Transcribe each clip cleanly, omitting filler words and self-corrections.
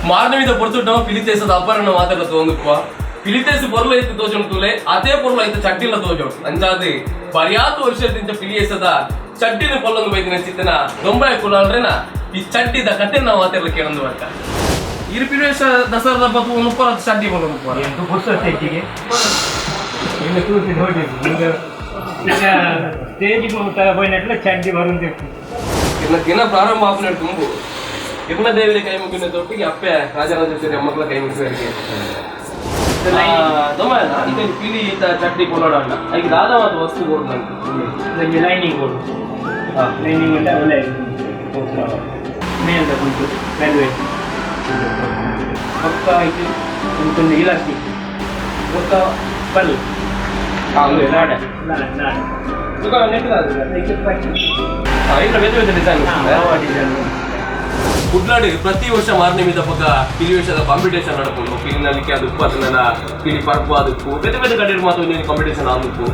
ಮಾರ್ನವಿದ ಪೊರ್ತುಡು ನಾವು ಪಿಲಿತೇಸದ ಅಬ್ಬರನ ಮಾತಾಡ ತೋಂದುಪ್ಪ ಪಿಲಿತೇಸು ಪೊರ್ಲ ಇತ್ತು ತೋಜೊಂಡು ತೂಲೆ ಅದೇ ಪೊರ್ಲ ಇತ್ತು ಚಡ್ಡಿಲ ತೋಜೊಂಡು ಅಂಚಾದ್ ಬರ್ಯಾತ್ ವರ್ಷದಿಂದ ಪಿಲಿಯೇಸದ ಚಡ್ಡಿನ ಪೊಲ್ಲೊಂದು ಬೈದಿನ ಚಿತ್ತನ ದೊಂಬಾಯ ಕುಲಾಲ್ರೆನ ಈ ಚಡ್ಡಿದ ಕತೆ ನಾವು ಮಾತಾಡ್ಲಿಕ್ಕೆ ಕೇಳೊಂದು ಬರ್ಕ ಇರು ಪಿಲಿಯೇಸ ದಸರಾದ ಬತ್ತು ಒಂದು ಪೊರ ಚಡ್ಡಿ ಪೊಲ್ಲೊಂದು ಪೊರ ಎಂಟು ಪುರ್ಸೊತ್ತಿಗೆ ಇನ್ನು ತೂತಿ ನೋಡಿ ಈಗ ಈಗ ಸ್ಟೇಜಿಗೆ ಹೋಗ್ತಾ ಚಡ್ಡಿ ಬರುಂದಿತ್ತು. ಇನ್ನ ದಿನ ಪ್ರಾರಂಭ ಆಪುನ ತುಂಬು ಇರ್ನ ದೇವರ ಕೈ ಮುಗಿನ ತೊಟ್ಟಿಗೆ ಅಪ್ಪೆ ರಾಜರಾಜೇಶ್ವರಿ ಅಮ್ಮಕ್ಕಳ ಕೈ ಮುಗಿಸುವರಿಗೆ ಈಗ ಪಿಲಿ ಈತ ಚಡ್ಡಿ ಕೊಲ್ಲೋಡ ಈಗ ದಾದವಾದ ವಸ್ತು ಕೊಡು ನಂಗೆ. ಒಂಜಿ ಲೈನಿಂಗ್ ಕೊಡು, ಲೈನಿಂಗ್ ಉಂಟು ಒಳ್ಳೆ ಮೇಲ್ದ ಉಂಟು ವೆಲ್ವೆಟ್ ಬೊಕ್ಕ ಇದು ಉಂಟು ಇಲಾಸ್ಟಿಕ್ ಬೊಕ್ಕ ಪಲ್. ನಾಡ ನಾಡ ನಾಡ. ನೆಟ್ ಇದಕ್ಕೆ ಪಟ್ಟಿ. ಇದ್ರ ಬೇರೆ ಬೇರೆ ಡಿಸೈನ್. ಡಿಸೈನ್. ಕುಡ್ಲಾಡು ಪ್ರತಿ ವರ್ಷ ಮಾರನೆಮಿದ ಪಕ್ಕ ಪಿಲಿ ವೇಷದ ಕಾಂಪಿಟೇಷನ್ ನಡಪುಂಡು. ಪಿಲಿ ನಲಿಕೆ ಅದು ಅದನ್ನೆಲ್ಲ ಪಿಲಿ ಪರ್ಪು ಅದಕ್ಕೂ ಬೇರೆ ಬೇರೆ ಕಡೆ ಮಾತ್ರ ಒಂದೊಂದು ಕಾಂಪಿಟೇಷನ್ ಆದಕ್ಕೂ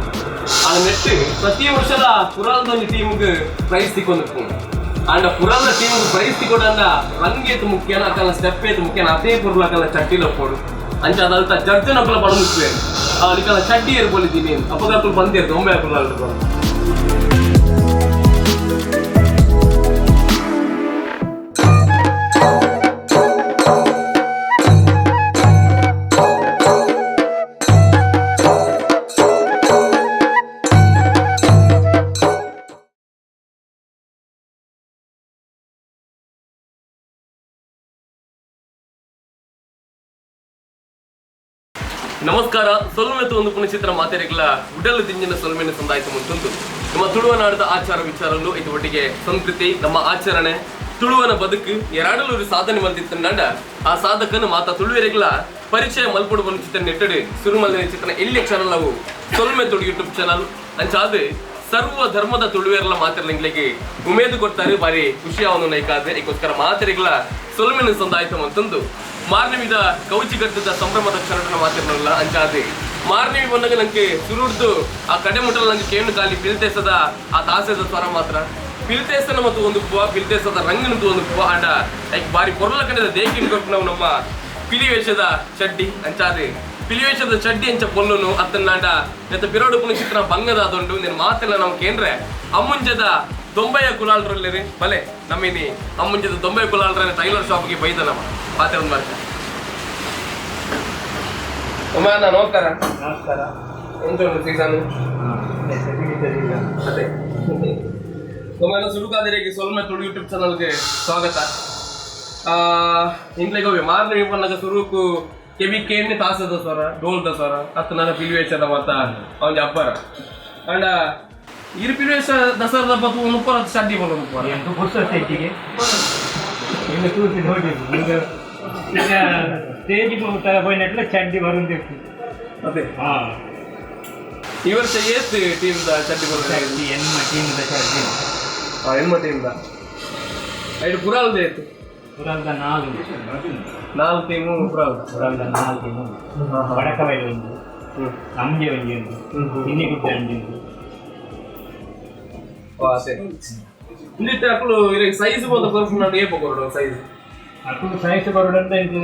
ಆ ನೆಟ್ ಪ್ರತಿ ವರ್ಷದ ಪುರಾಲ್ದ ಒಂದು ಟೀಮ್ಗೆ ಪ್ರೈಸ್ ತಿಕ್ಕೊಂದು. ಅಂಡ ಪುರಾಲ್ದ ಟೀಮ್ಗೆ ಪ್ರೈಸ್ ತಿಕ್ಕೊಡಂಡ ರಂಗ್ ಏತು ಮುಖ್ಯನ ಅಕಲ್ಲ ಸ್ಟೆಪ್ ಏತು ಮುಖ್ಯನ ಅದೇ ಪುರ್ಲ ಅಕಲ್ಲ ಚಟ್ಟಿಲ ಪೋಡು ಅಂಚ ಅದಲ್ತ ಜಡ್ಜ್ ನಕಲ ಪಡ ಮುಖ್ಯ ಅಲ್ಲಿಕಲ್ಲ ಚಡ್ಡಿ ಏರ್ಪೊಲಿದ್ದೀನಿ ಅಪ್ಪಗಾಕುಲು ಬಂದಿರ್ತು ಒಂಬೆ ಪುರಾಲ್. ನಮಸ್ಕಾರ. ಸೊಲ್ಮೆತು ಒಂದು ಪುಣ್ಯಚಿತ್ರ ಮಾತೆರೆಗಳ ಉಡಲು ದಿಂಜಿನ ಸೊಲ್ಮೆನ ಸಂದಾಯಿತು ಮುಂಟುಂಟು. ನಮ್ಮ ತುಳುವನಾಡದ ಆಚಾರ ವಿಚಾರಗಳು, ಇದು ಒಟ್ಟಿಗೆ ಸಂಸ್ಕೃತಿ, ನಮ್ಮ ಆಚರಣೆ, ತುಳುವನ ಬದುಕು ಎರಡಲೂರು ಸಾಧನೆ ಮಲ್ತಿತ್ತಂಡ ಆ ಸಾಧಕನು ಮಾತ ತುಳುವೆರೆಗಳ ಪರಿಚಯ ಮಲ್ಪೊಡು ಬಂದ ಚಿತ್ರ ನೆಟ್ಟಡು ಸುರುಮಲ್ದಿನ ಚಿತ್ರ ಎಲ್ಲಿ ಚಾನಲ್ ಅವು ಸೊಲ್ಮೆ ತುಳು ಯೂಟ್ಯೂಬ್ ಚಾನಲ್. ಅಂಚಾದ ಸರ್ವ ಧರ್ಮದ ತುಳುವೆರಲ ಮಾತೆರ್ಲಿಂಗ್ಲಿಗೆ ಉಮೇದು ಕೊಡ್ತಾರೆ, ಬಾರಿ ಖುಷಿ ಅವನು ನೈಕಾದ್ರೆ ಇದಕ್ಕೋಸ್ಕರ ಮಾತೆರೆಗಳ ಸೊಲ್ಮೆನ ಸಂದಾಯಿತು ಅಂತಂದು ಮಾರ್ನಮಿದ ಕೌಚಿಗಟ್ಟದ ಸಂಭ್ರಮದ ಕ್ಷಣನ ಮಾತಿರಲಿಲ್ಲ. ಅಂಚಾದೆ ಮಾರ್ನಮಿ ಬಂದಾಗ ನಂಗೆ ಸುರುಡ್ದು ಆ ಕಡೆ ಮುಟ್ಟಲು ನಂಗೆ ಕೇಣು ಖಾಲಿ ಪಿಲ್ತೇಸದ ಆ ತಾಸೆದ ಸ್ವರ ಮಾತ್ರ. ಪಿಲ್ತೇಸನ ಮತ್ತು ಒಂದು ಪುವ ಪಿಲ್ತೇಸದ ರಂಗನದ್ದು ಒಂದು ಪುವ ಅಂಡ ಲೈಕ್ ಬಾರಿ ಪೊರ್ಲ ಕಡೆದ ದೇಕಿನ ಕೊಟ್ಟು ನಾವು ನಮ್ಮ ಪಿಲಿ ವೇಷದ ಚಡ್ಡಿ. ಅಂಚಾದೆ ಪಿಲಿ ವೇಷದ ಚಡ್ಡಿ ಅಂಚ ಪೊಲ್ಲುನು ಅತ್ತನ್ನಾಂಡ ನೆತ್ತ ಪಿರೋಡು ಪುಣ ಚಿತ್ರ ಬಂಗದ ಅದೊಂಡು ನಿನ್ನ ಮಾತೆಲ್ಲ ನಾವು ಕೇಂದ್ರೆ ಅಮ್ಮುಂಜದ ದೊಂಬಯ್ಯ ಕುಲಾಲ್ರಲ್ಲಿ ಬಲೆ ನಮ್ಮಿನಿ ಅಮ್ಮುಂಜದ ದೊಂಬಯ್ಯ ಕುಲಾಲ್ರ ಟೈಲರ್ ಶಾಪ್ಗೆ ಬೈದ ನಮ್ಮ ಪಾತ್ರೆ ಒಂದು ಮಾಡ್ತಾರೆ. ಉಮಾ ಅಣ್ಣ, ನಮಸ್ಕಾರ. ನಮಸ್ಕಾರ. ಎಂತ ಉಂಟು ಸೀಸನ್? ಅದೇ ಉಮಾ ಸುಡುಕಾದಿರಿಗೆ ಸೊಲ್ಮೆ ತುಳು ಯೂಟ್ಯೂಬ್ ಚಾನಲ್ಗೆ ಸ್ವಾಗತ. ಇಂದ್ಲೆಗೆ ಹೋಗಿ ಮಾರನೇ ಪನ್ನಗ ಸುರುಕು ಕೆಬಿ ಕೇಣ್ಣೆ ತಾಸದ ಸ್ವರ, ಡೋಲ್ದ ಸ್ವರ ಅತ್ತ ನನ್ನ ಪಿಲಿವೇಶದ ಮತ್ತ ಅವನ ಅಬ್ಬರ ಅಂಡ ಇರು ಪಿಲಿವೇಶ ದಸರಾದ ಬತ್ತು ಒಂದು ಪೊರ ಚಡ್ಡಿ ಪೊಲ್ಲೊಂದು ಪೊರ. ಎಂಟು ಪುರ್ಸೊತ್ತಿಗೆ ಇನ್ನು ತೂತಿ ನೋಡಿ ಈಗ ಈಗ ಸ್ಟೇಜಿಗೆ ಹೋಗ್ತಾ ಹೋಯ್ನಟ್ಲೆ ಚಡ್ಡಿ ಬರುಂದಿತ್ತು. ಅದೇ. ಹಾಂ. ಈ ವರ್ಷ ಏತ್ ಟೀಮ್ the ಚಡ್ಡಿ ಪೊಲ್ಲ? ಚಡ್ಡಿ ಎನ್ಮ ಟೀಮ್ದ ಚಡ್ಡಿ. ಎನ್ಮ ಟೀಮ್ the ಐದು ಪುರಾಲ್ದ ಏತ್? ಪುರಾಲ್ದ ನಾಲ್. ನಾಲ್ಕು ಟೀಮು ಪುರಾಲ್ದ. ಪುರಾಲ್ದ ನಾಲ್ ಟೀಮು. ವಡಕವೈಲ್ ಒಂದು, ಅಮ್ಜೆ ಒಂಜಿ ಉಂಟು, ಇನ್ನಿಗುಡ್ಡೆ ಒಂಜಿ ಉಂಟು. ಸರಿ, ಇಂದಿತ್ತೆ ಅಕ್ಕಳು ಇರಗೆ ಸೈಜ್ ಬಂದ ಪರ್ಫ್ಯೂಮ್ ಏಪ ಕೊರಡು ಸೈಜ್? ಅಕ್ಕಳು ಸೈಜ್ ಕೊರಡು ಅಂತ ಇದು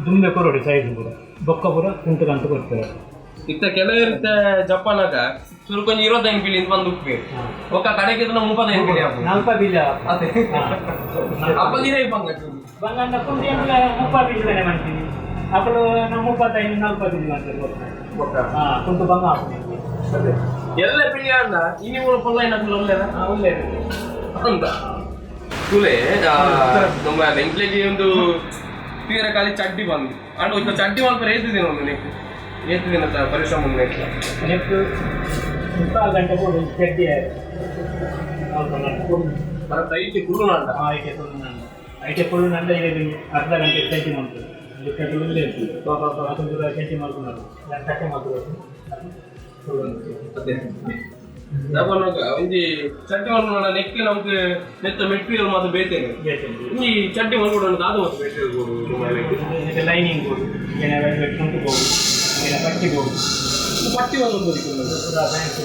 ದುಂಬೆ ಕೊರಡು ಸೈಜ್ ಪೂರ ಬೊಕ್ಕ ಪೂರ ಕುಂಟು ಕಂತು ಕೊಡ್ತಾರೆ. ಇತ್ತ ಕೆಲವರಿತ್ತ ಜಪಾನಾಗ ಸುರು ಕೊಂಚ 25 ಬಿಲಿ ಇಂದ ಬಂದು ಉಪ್ಪು ಒಕ್ಕ ಕಡೆಗೆ ಇದನ್ನ 35 ಬಿಲಿ ಆಪುಂಡು. ನಲ್ಪ ಬಿಲ್ಲ. ಅದೇ ಅಪ್ಪಗಿನೇ ಬಂಗ. ಬಂಗಂಡ ಕುಂಟಿ ಅಂದ್ರೆ 30 ಬಿಲ್ಲೆನೆ ಮಾಡ್ತೀನಿ. ಅಕ್ಕಳು ನಾವು 35 40 ಬಿಲ್ ಮಾಡ್ತಾರೆ. ಬೊಕ್ಕ. ಹಾಂ, ಕುಂಟು ಬಂಗ ಹಾಕುದು. ಅದೇ ಎಲ್ಲ ಪಿಲಿ ಅಣ್ಣ ಇನಿ ಮೂಲ ಪೊಲ್ಲ ಏನಕ್ಕಲು ಒಳ್ಳೆದ. ಹಾಂ, ಒಳ್ಳೆಯದು. ಅಂತ ತುಲೆ ನಮ್ಮ ಎಂಕ್ಲೆಗೆ ಒಂದು ತೀರ ಖಾಲಿ ಚಡ್ಡಿ ಬಂದು ಅಂಡ್ ಒಂದು ಚಡ್ಡಿ ಮಲ್ಪ ಏತು ದಿನ ಒಂದು ನೆಕ್ ಏತು ದಿನ ಪರಿಶ್ರಮ ಒಂದು ನೆಕ್? ನೆಕ್ಸ್ಟ್ 3/4 ಗಂಟೆ ಕೊಡು ಚಡ್ಡಿ ಆಯ್ತು. ಕರೆಕ್ಟ್ ಐತಿ ಕುಳ್ಳು ನಾಂಡ. ಐಟೆ ಫುಲ್ ನಂಡ, ಐಟೆ ಫುಲ್ ನಂಡ. ಈಗ ಅರ್ಧ ಗಂಟೆ ಚಡ್ಡಿ ಮಾಡ್ತದೆ ಚಡ್ಡಿ ಒಳ್ಳೆ ಇರ್ತದೆ. ಅದೊಂದು ಚಡ್ಡಿ ಮಾಡ್ಕೊಂಡು ತಟ್ಟೆ ಮಾಡ್ಬೋದು. ಅದೇ ಒಂಜಿ ಚಡ್ಡಿ ಮಲ್ಪುನ ನೆಕ್ ನಮ್ಗೆ ನೆತ್ತ ಮೆಟೀರಿಯಲ್ ಮಾತ್ರ ಬೇತೇನೆ. ಈ ಚಡ್ಡಿ ಮಲ್ಪುಡ ದಾದ ಮಾತ್ರ ಮೆಟೀರಿಯಲ್ ಕೊಡು? ಲೈನಿಂಗ್ ಕೊಡು, ಏನ ವೆಲ್ವೆಟ್ ಕುಂಟು ಕೊಡು, ಏನ ಪಟ್ಟಿ ಕೊಡು. ಪಟ್ಟಿ ಒಂದು ಪೂರ ಫ್ಯಾನ್ಸಿ,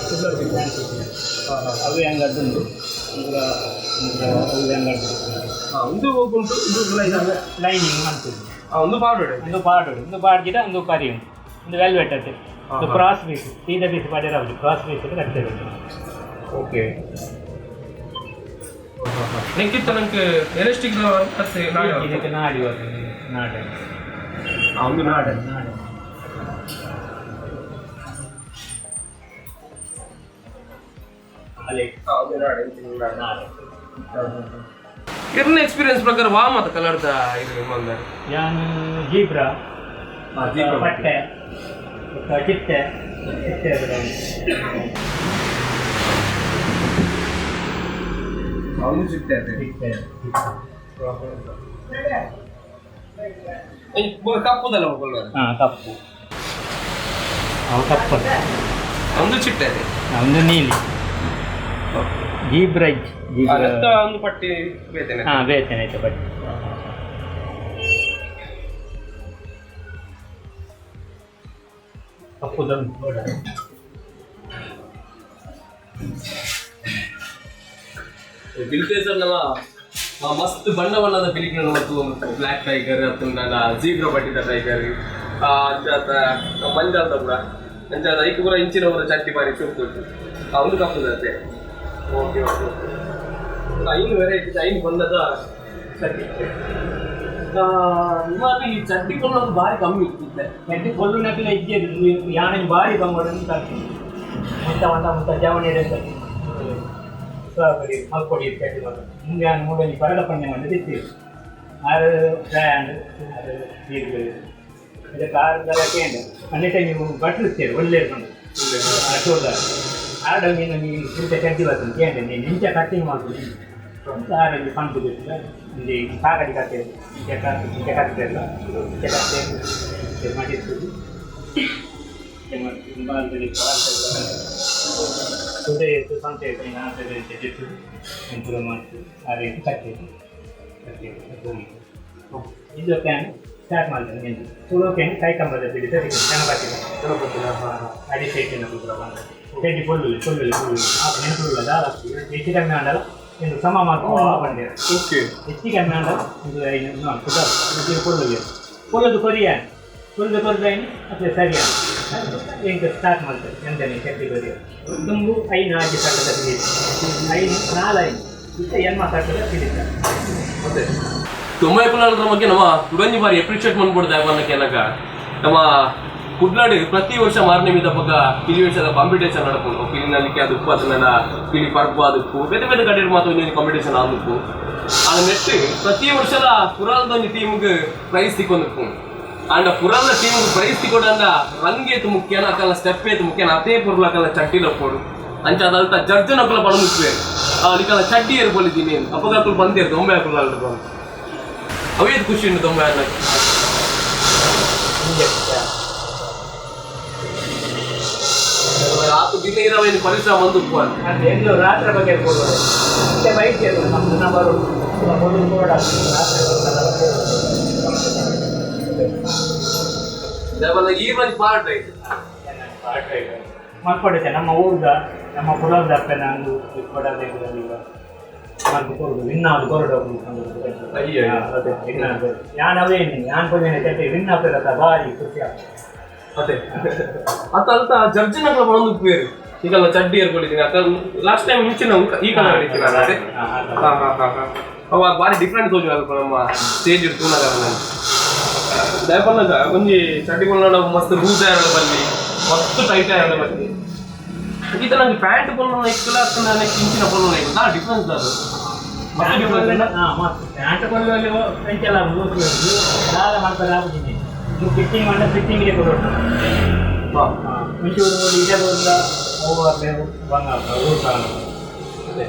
ಕುಡ್ಲ ಫ್ಯಾನ್ಸಿ ಅವೇ ಹಂಗದ್ದುಂಡು. ಒಂದು ಉಂಟು ಲೈನಿಂಗ್ ಮಾಡ್ತದೆ. ಒಂದು ಪಾವಡೆ. ಒಂದು ಪಾಡೋಡು, ಒಂದು ಪಾಡ್ಜಿಡ ಒಂದು ಕರಿ ಉಂಟು, ಒಂದು ವೆಲ್ವೆಟ್ ಅತ್ತೆ. ಒಂದು ಕ್ರಾಸ್ ಪೀಸ್, ಸೀದಾ ಪೀಸ್ ಪಾಡ್ಯರ ಆಗುದು, ಕ್ರಾಸ್ ಪೀಸ್ ಕಟ್ತೇವೆ. ಓಕೆ, ನೆಕ್ಕಿತ್ತ ನಂಗೆ ಎಲಾಸ್ಟಿಕ್. ಇದಕ್ಕೆ ನಾಡಿ ಬರ್ತದೆ, ನಾಡೆ. ಒಂದು ನಾಡೆ. ನಾಡೆ. ಅಲೆ. ನಾಡೆ. ಇರ್ನ ಎಕ್ಸ್ಪೀರಿಯನ್ಸ್ ಪ್ರಕಾರ ವಾ ಮತ ಕಲರ್ದ ಇದು ನಿಮ್ಮಂದ? ಯಾನು ಜೀಬ್ರಾ, ಪಟ್ಟೆ, ಚಿಟ್ಟೆ ಚಿಟ್ಟೆ. ಅವನು ಚಿಟ್ಟೆ ಅದೇ. ಚಿಟ್ಟೆ. ಕಪ್ಪುದಲ್ಲ ಕಲರ್? ಹಾಂ, ಕಪ್ಪು, ಅವು ಕಪ್ಪು. ಒಂದು ಚಿಟ್ಟೆ ಅದೇ. ಒಂದು ನೀಲಿ ಜೀಬ್ರಾ ಜೀಬ್ರಾ. ಅತ್ತ ಒಂದು ಪಟ್ಟಿ ಬೇತೇನೆ. ಹಾಂ, ಬೇತೇನೆ ಆಯ್ತು ಬಟ್ಟೆ. ಕಪ್ಪುದೊಂದು ನೋಡ. ಬಿಲ್ಕೇಸರ್ ನಮ್ಮ ಮಸ್ತ್ ಬಣ್ಣ ಬಣ್ಣದ ಪಿಲಿಕ್ನ ಮತ್ತು ಬ್ಲ್ಯಾಕ್ ಟೈಗರ್ ಅತ್ತಂಡ ಜೀಬ್ರಾ ಪಟ್ಟಿದ ಟೈಗರ್ ಅಂಚಾತ ಮಂಜಾತ ಪೂರ ಅಂಚಾದ ಐಕ್ ಪೂರ ಇಂಚಿನ ಪೂರ ಚಟ್ಟಿ ಬಾರಿ ಚುರುಕು ಉಂಟು. ಒಂದು ಕಪ್ಪುದತ್ತೆ. ಓಕೆ ಓಕೆ ಓಕೆ, ಐನು ವೆರೈಟಿ, ಐನು ಬಣ್ಣದ ಚಟ್ಟಿ. ಇವಾಗ ಈ ಚಡ್ಡಿ ಕೊಳ್ಳೋದು ಭಾರಿ ಕಮ್ಮಿ ಇತ್ತೆ. ಚಡ್ಡಿ ಕೊಲ್ಲುನಕ್ಲೆ ಇಜ್ಜೆ ಯಾನೆ ಬಾರಿ ಬಂಗೋಡನ್ನು ತರ್ತೀನಿ ಮುಂತ ಮಂತ ಮುಂತ ಜವಣಿ ಮಲ್ಕೊಡಿ ಚಡ್ಡಿ ಮಾತ್ರ. ಮುಂದೆ ಯಾನ್ ಮೂಡಲ್ಲಿ ಬರಡ ಪಣ್ಯ ಮಾಡಿ ತಿತ್ತೀವಿ ಆರು ಬ್ರ್ಯಾಂಡ್ ಅದು ಈಗ ಇದಕ್ಕೆ ಆರು ದರ ಕೇಂದ್ರ ಅನ್ನಿಟ ನೀವು ಬಟ್ಲಿಸ್ತೀರಿ ಒಳ್ಳೆ ಬಂದು ಟೋಲ್ ಆಡ ನೀನು ನೀವು ಇಂಥ ಚಡ್ಡಿ ಬರ್ತದೆ ಕೇಂದ್ರ ನೀನು ಇಂಚ ಕಟ್ಟಿಂಗ್ ಮಾಡ್ಬೋದು. ಆರಲ್ಲಿ ಪಂಪು ಗೊತ್ತಿಲ್ಲ, ಇಲ್ಲಿ ಕಾಗಡಿ ಕಟ್ಟೆ ಇಂಚ ಇಂಚ ಕಟ್ಟೆ ಇಂಚ ಕಟ್ಟೆ ಮಾಡಿರ್ತದೆ. ಸುದೆ ಇತ್ತು ಸಂತೆ ಇತ್ತು ಇಂಪ್ರೂವ್ ಮಾಡ್ತೀವಿ. ಆ ರೀತಿ ಕಟ್ಟಿದ್ದು ಕಟ್ಟಿದ್ದು ಇದು can start ಮಾಡ್ತೇನೆ ನಿಂದು ತುಳು can ಕೈ ಕಂಬದ ಬಿಡಿ ಸರಿ ಗಣಪತಿ ಗಣಪತಿ ಅಡಿ ಸೈಟಿನ ಕುದ್ರ ಬಂದ ಚಡ್ಡಿ ಫುಲ್ಲು ಫುಲ್ಲು ಫುಲ್ಲು ನೆನಪುಲ್ಲ ದಾಲ ಹೆಚ್ಚು ಕಮ್ಮಿ ಆಂಡಲ ಎಂದು ಸಮ ಮಾಡ್ಕೊಂಡು ಬಂದೆ. ಓಕೆ. ಹೆಚ್ಚು ಕಮ್ಮಿ ಆಂಡಲ ಒಂದು ಐನು ನಾಲ್ಕು ಫುಲ್ಲು ಫುಲ್ಲದು ಕೊರಿಯ ಫುಲ್ದು ಕೊರಿದಾಯಿನಿ ಅದೇ ಸರಿಯ ಎಂಕ ಸ್ಟಾರ್ಟ್ ಮಾಡ್ತಾರೆ ಎಂದನೆ ಚಡ್ಡಿ ಕೊರಿಯ ತುಂಬು ಐನು ಆಜಿ ಸಟ್ಟದ ಹಿಡಿತ ಐನು ನಾಲು ಐನು ಇತ್ತ ಎನ್ಮ ಸಟ್ಟದ ಹಿಡಿತ. ಅದೇ ತೊಂಬೈ ಕುಲಾಲರ ಬಗ್ಗೆ ನಮ್ಮ ಕುಡಂಜಿ ಬಾರಿ ಅಪ್ರಿಷಿಯೇಟ್ ಮಾಡ್ಬಿಡ್ದೆ ಏನಕ ನಮ್ಮ ಕುಡ್ಲಾಡಿ ಪ್ರತಿ ವರ್ಷ ಮಾರನೆಮಿದ ಪಕ್ಕ ಪಿಲಿ ವೇಷದ ಕಾಂಪಿಟೇಷನ್ ನಡಪುಂಡು. ಪಿಲಿ ನಲಿಕೆ ಅದು ಉಪ್ಪು ಅದನ್ನೆಲ್ಲ ಪಿಲಿ ಪರ್ಪು ಅದಕ್ಕೂ ಬೇರೆ ಬೇರೆ ಕಡೆ ಮಾತ್ರ ಒಂದೊಂದು ಕಾಂಪಿಟೇಷನ್ ಆದಕ್ಕೂ ಆಗ ನೆಟ್ ಪ್ರತಿ ವರ್ಷದ ಪುರಾಲ್ದ ಒಂಜಿ ಟೀಮ್ಗೆ ಪ್ರೈಸ್ ಸಿಕ್ಕೊಂದಿಪ್ಪು. ಅಂಡ ಪುರಾಲ್ದ ಟೀಮ್ಗೆ ಪ್ರೈಸ್ ಸಿಕ್ಕೊಡಂಡ ರಂಗ್ ಏತು ಮುಖ್ಯನ ಅಕಲ್ಲ ಸ್ಟೆಪ್ ಏತು ಮುಖ್ಯನ ಅತೇ ಪೊರ್ಲು ಅಕಲ್ಲ ಚಟ್ಟಿಲ ಪೋಡು ಅಂಚ ಅದಲ್ತ ಜಡ್ಜನ ಅಕಲ ಪಡೊಂದಿಪ್ಪೆ ಅಲಿಕಲ್ಲ ಚಡ್ಡಿ ಏರು ಪೊಲಿದ್ದೀನಿ ಅಪ್ಪಗ ಅಕುಲು ಬಂದೇರು ದೊಂಬೆ ಅಕುಲು ಅಲ್ಲು ಅವೇದು ಖುಷಿ ಉಂಟು ದೊಂಬೆ ಅನ್ನ. ಆತು ದಿನ ಇರವೇನು ಪರಿಶ್ರಮ ಬಂದು ಉಪ್ಪು ಅಂತ. ಅದು ಎಲ್ಲೂ ರಾತ್ರಿ ಬಗ್ಗೆ ಕೊಡುವುದು ಮತ್ತೆ ಬೈಕ್ ನಮ್ದು ನಂಬರು ಮೊದಲು ಕೂಡ ರಾತ್ರಿ. ಈ ಒಂದು ಪಾರ್ಟ್ ಆಯ್ತು. ಮಲ್ಕೊಡುತ್ತೆ ನಮ್ಮ ಊರ್ದ ನಮ್ಮ ಕುಲದ ಅಪ್ಪೆ ನಾನು ಕೊಡದೆ ಈಗ ಮಲ್ಕು ಕೊಡುದು ಇನ್ನಾದು ಕೊರಡು. ಅಯ್ಯೋ. ಇನ್ನಾದು ಯಾನ್ ಅವೇನು ಯಾನ್ ಕೊಂಚ ಚಟ್ಟೆ ವಿನ್ ಆಗ್ತದತ್ತ ಭಾರಿ ಖುಷಿ ಆಗ್ತದೆ. ಅದೇ ಅತ್ತ ಅಲ್ತ ಜಡ್ಜಿನ ಬಂದು ಉಪ್ಪೇರು ಈಗಲ್ಲ ಚಡ್ಡಿ ಏರ್ಕೊಂಡಿದ್ದೀನಿ ಅಕ್ಕ ಲಾಸ್ಟ್ ಟೈಮ್ ಮುಂಚಿನ ಈ ಕಲರ್ ಹಿಡಿತೀನಿ ನಾನು ಅದೇ. ಹಾ ಹಾ ಹಾ ಹಾ ಅವಾಗ ಭಾರಿ ಡಿಫ್ರೆಂಟ್ ತೋಜು ಅಲ್ಪ ನಮ್ಮ ಸ್ಟೇಜ್ ತೂನಗ ನಾನು ದಯಪನ್ನಗ ಒಂಜಿ ಚಡ್ಡಿ ಕೊಳ್ಳೋಣ ಮಸ್ತ್ ಲೂಸ್ ಆಯಲ್ಲ ಬಲ್ಲಿ ಮಸ್ತ್ ಟೈಟ್ ಆಯಲ್ಲ ಬಲ್ಲಿ. ಈತ ನಂಗೆ ಪ್ಯಾಂಟ್ ಕೊಳ್ಳೋಣ ಇಕ್ಕಲ ಅತ್ತ ನನಗೆ ಇಂಚಿನ ಕೊಳ್ಳೋಣ ಇಕ್ಕ ದಾ ಡಿಫ್ರೆನ್ಸ್ ಅದು ಮಸ್ತ್ ಡಿಫ್ರೆನ್ಸ್. ಹಾಂ, ಮಸ್ತ್ ಪ್ಯಾಂಟ್ ಕೊಳ್ಳುವಲ್ಲಿ ಅಂಚೆಲ್ಲ ಲೂಸ್ ದಾದ ಮಾಡ್ತಾರೆ ಆಗುದಿನಿ ನೀವು ಫಿಟ್ಟಿಂಗ್ ಮಾಡ ಫಿಟ್ಟಿಂಗ್ಗೆ ಕೊಡೋದು. ಒಂಚೂರು ಇದೇ ಬರೋದ ಓವರ್ ಬಂಗ ಲೂಸ್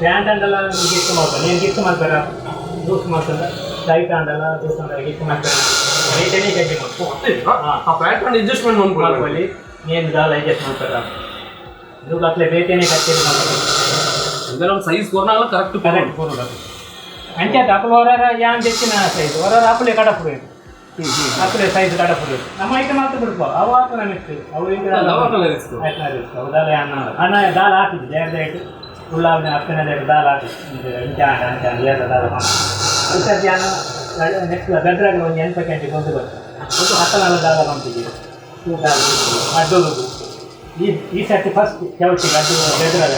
ಪ್ಯಾಂಟ್ ಅಂಡಲ್ಲ ಗಿಫ್ಟ್ ಮಾಡ್ತಾರೆ ನೀನು ಗಿಫ್ಟ್ ಮಾಡ್ತಾರ ಲೂಸ್ ಮಾಡ್ತಾರೆ ಟೈಟ್ ಅಂಡಲ್ಲ ಲೂಸ್ ಅಂಡಲ್ಲ ಗಿಫ್ಟ್ ಮಾಡ್ತಾರೆ ರೈತನೇ ಗಡ್ಡೆ ಮಾಡ್ಕೊ. ಆ ಪ್ಯಾಂಟ್ ಒಂದು ಅಡ್ಜಸ್ಟ್ಮೆಂಟ್ ಮಾಡ್ಕೊಳ್ಳಿ. ಮಾಡ್ಕೊಳ್ಳಿ ನೀನು ದಾಲ ಅಡ್ಜಸ್ಟ್ ಮಾಡ್ತಾರ ಇದು ಅತ್ಲೆ ಬೇಟೆನೇ ಕಟ್ಟಿದ್ದು ಮಾಡ್ತಾರೆ. ಅಂದ್ರೆ ನಮ್ಮ ಸೈಜ್ ಕೊರ್ನಾಗಲ ಕರೆಕ್ಟ್. ಕರೆಕ್ಟ್ ಕೊಡೋದು ಅಂಚೆ ಅಪ್ಪಲು ಹೊರ ಯಾನ್ ಹೆಚ್ಚಿನ ಸೈಜ್ ಹೊರ ಅಪ್ಪಲೆ ಕಡಪುಡು ಅಪ್ಪಲೆ ಸೈಜ್ ಕಡಪುಡು ನಮ್ಮ ಐಟಮ್ ಮಾತ್ರ ಬಿಡ್ಪ ಅವು ಹಾಕು ನಮಿತ್ತು ಅವು. ಅವು ಹಾಕಲ್ಲ risk. ಹೌದಲ್ಲ ಅನ್ನ ಅನ್ನ ದಾಲ್ ಹಾಕಿದ್ದು ಜಾರ್ದ ಐಟು ಉಳ್ಳಾವಿನ ಅಪ್ಪನ ದಾಲ ಇಂಚಾಂಡ ಅಂಚಾಂಡ ಏರ ದಾಲ ಇತ್ತರ್ಜಾನ ನೆಕ್ಸ್ಟ್ ಬೆದ್ರಾಗ ಒಂದು 80 ಗಂಟೆ ಕೊಂಡು ಬರ್ತದೆ ಒಂದು ಹತ್ತನಾಲ ದಾಲ ಬಂತಿದ್ದೀವಿ ಅಡ್ಡೋದು ಈ ಈ ಸರ್ತಿ ಫಸ್ಟ್ ಚೌತಿ ಅಡ್ಡು ಬೆದ್ರಾಗ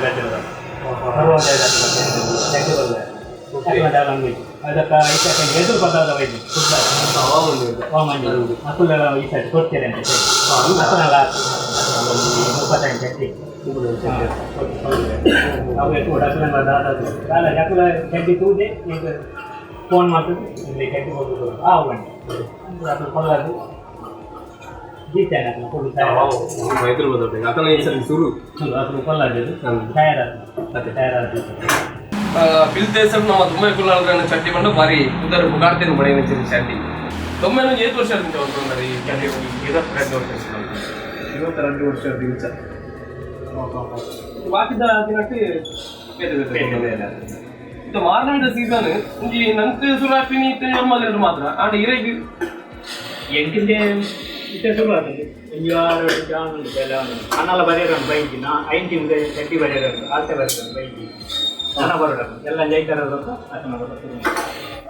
ಬೆದ್ರದ ಅದಕ್ಕೆ ಈ ಎದುರು ಪದಾರ್ಥ ವೈದ್ಯ ಅಕುಲ ಈ ಸೈಡ್ ಕೊಡ್ತೇನೆ ಅಂತ ಹತ್ತನಾಲ 35 ಚಟ್ಟಿ ಅವು ಕೂಡ ಅಕುಲ ಅಕುಲ ಚಡ್ಡಿ ತೂದೆ ಈಗ ಫೋನ್ ಮಾಡ್ತದೆ ಇಲ್ಲಿ ಚಡ್ಡಿ ಹೋಗುದು ಆ ಬನ್ನಿ ಅಕುಲು ಕೊಲ್ಲದು ದೀತೇನೆ ಅಕುಲು ಕೊಡು ಸುರು ಅಕುಲು ಕೊಲ್ಲದು ತಯಾರಾದ ತಯಾರಾದ ಬಿಲ್ ದೇಶಡ್ ನಮ್ಮ ದುಮ್ಮೆ ಕುಲ್ಲಾಳ್ರನ್ನ ಚಟ್ಟಿ ಬಂದು ಬಾರಿ ಉದರ ಪುಗಾಡ್ತೇನೆ ಬಡೆಯ ಚಟ್ಟಿ ದೊಮ್ಮೆ ಏತ್ ವರ್ಷ ಆಯ್ತು ಈ ಚಟ್ಟಿ 22 ವರ್ಷ 22 ವರ್ಷ ದಿವಸ ಬಾಕಿದ ದಿನಕ್ಕೆ ಬೇರೆ ಬೇರೆ ಬೇರೆ ಇದು ಮಾರನೆದ ಸೀಸನ್ ಇಂಜಿ ನಂಕ್ ಸುರಾಪಿನಿ ಇತ್ತೆ ಮಾತ್ರ ಆಂಡ ಇರೆಗ್ ಎಂಟಿಂದೆ ಇತ್ತೆ ಶುರು ಆಗ್ತದೆ ಒಂಜಿ ವಾರ ಜಾನುಂಡು ಬೆಲ್ಲ ಅನ್ನಲ ಬರೆಯೋದು ಬೈಜಿ ನಾ ಐದು ತಿಂಗಳು ಚಟ್ಟಿ ಬರೆಯೋದು ಆಲ್ತೆ ಬರೆಯೋದು ಬೈಜಿ ಹಣ ಬರೋದು ಎಲ್ಲ ಜೈತರ ಆತನ ಬರೋದು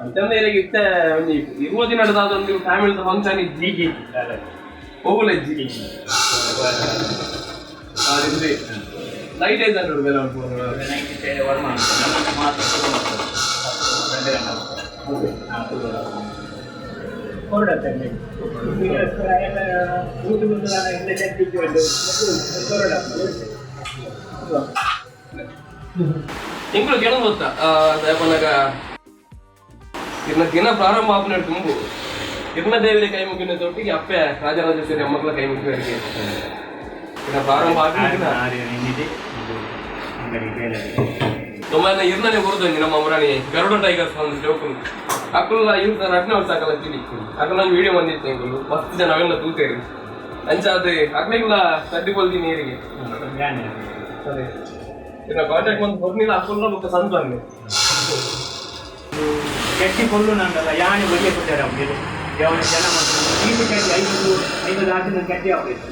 ಅಂತಂದ್ರೆ ಇರೆಗ್ ಇತ್ತೆ ಒಂಜಿ 20 ದಿನದ ಒಂದು ಫ್ಯಾಮಿಲಿ ಫಂಕ್ಷನ್ ಇಜ್ಜಿ ಜಿ ಜಿ ಹೋಗುಲೆಜ್ಜಿ ಲೈಟ್ ಐತೆ ನೋಡಿ ಬೆಲ್ಲ ವರ್ಮ ಮಾತ್ರ ಇಂಕುಲು ಕೇಳೋದು ಗೊತ್ತಾ ದಯಪನ್ನಾಗ ಇರ್ನ ದಿನ ಪ್ರಾರಂಭ ಆಪನ ತುಂಬು ಇರ್ನ ದೇವರ ಕೈ ಮುಗಿನ ತೊಟ್ಟಿಗೆ ಅಪ್ಪೆ ರಾಜರಾಜೇಶ್ವರಿ ಅಮ್ಮಕ್ಕಳ ಕೈ ಮುಗಿಯವರಿಗೆ ಇನ್ನ ಪ್ರಾರಂಭ ಆಪಿನ ತೊಮ್ಮನ ಇರ್ನನೆ ಊರ್ದು ನಮ್ಮ ಅಮರಾಣಿ ಗರುಡ ಟೈಗರ್ಸ್ ಒಂದು ಜೋಕುಲು ಅಕುಲ್ಲ ಇವ್ರ ರಡ್ನ ವರ್ಷ ಹಾಕಲ್ಲ ತಿಳಿ ಅಕುಲ ನಂಗೆ ವಿಡಿಯೋ ಬಂದಿತ್ತು ಇಂಕುಲು ಮಸ್ತ್ ಜನ ಅವೆಲ್ಲ ತೂತೇರಿ ಅಂಚಾದ ಅಕ್ಲಿಗ್ಲ ತಡ್ಡಿ ಕೊಲ್ದಿ ನೀರಿಗೆ ಅದೇ ಇನ್ನ ಕಾಂಟ್ಯಾಕ್ಟ್ ಒಂದು ಹೊರ್ನಿಲ್ಲ ಅಕುಲ್ಲ ಬೊಕ್ಕ ಸಂತ ಬಂದೆ ಚಟ್ಟಿ ಕೊಲ್ಲು ನಂದಲ್ಲ ಯಾನೆ ಬದಿಯ ಕೊಟ್ಟಾರ ಅವನಿಗೆ ಯಾವನ ಜನ ಮಾಡ್ತಾರೆ ಈ ಚಟ್ಟಿ 50 50 ಆಟಿನ ಚಟ್ಟಿ ಆಗ್ಬೇಕು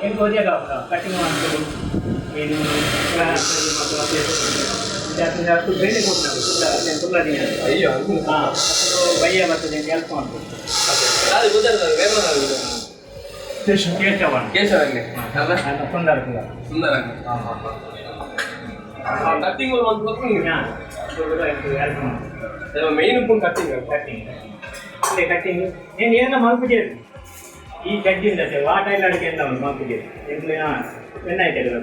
ಏನು ಒದಿಯಾಗ ಕಟ್ಟಿಂಗ್ ಮಾಡ್ತಾರೆ ಏನು ಅಷ್ಟು ಬೇಳೆ ಕೊಡ್ತಾರೆ ಅಯ್ಯೋ ಹಾಂ ಬಯ್ಯ ಬರ್ತದೆ ಅಂತ ಹೆಲ್ಪ್ ಮಾಡ್ಬೋದು ಅದು ಗೊತ್ತಾಗ್ತದೆ ಬೇರೆ ಕೇಶವಣ್ಣ ಕೇಶವನ್ನೇ ಅಲ್ಲ ಸುಂದರ ಸುಂದರ ಕಟ್ಟಿಂಗ್ ಒಂದು ಹೆಲ್ಪ್ ಮಾಡ್ತಾರೆ ಮೇನ್ ಉಪ್ಪು ಕಟ್ಟಿಂಗ್ ಕಟ್ಟಿಂಗ್ ಅದೇ ಕಟ್ಟಿಂಗ್ నేను ఏదైనా మలుపు చేయదు ಈ ಚಡ್ಡಿಂದ ಆ ಟೈಲರ್ಗೆ ಎಂತ ಉಂಟು ಮಲ್ಪು చేయదు ಎಂಕ್ಲೆ ಎಣ್ಣ ಆಯ್ತು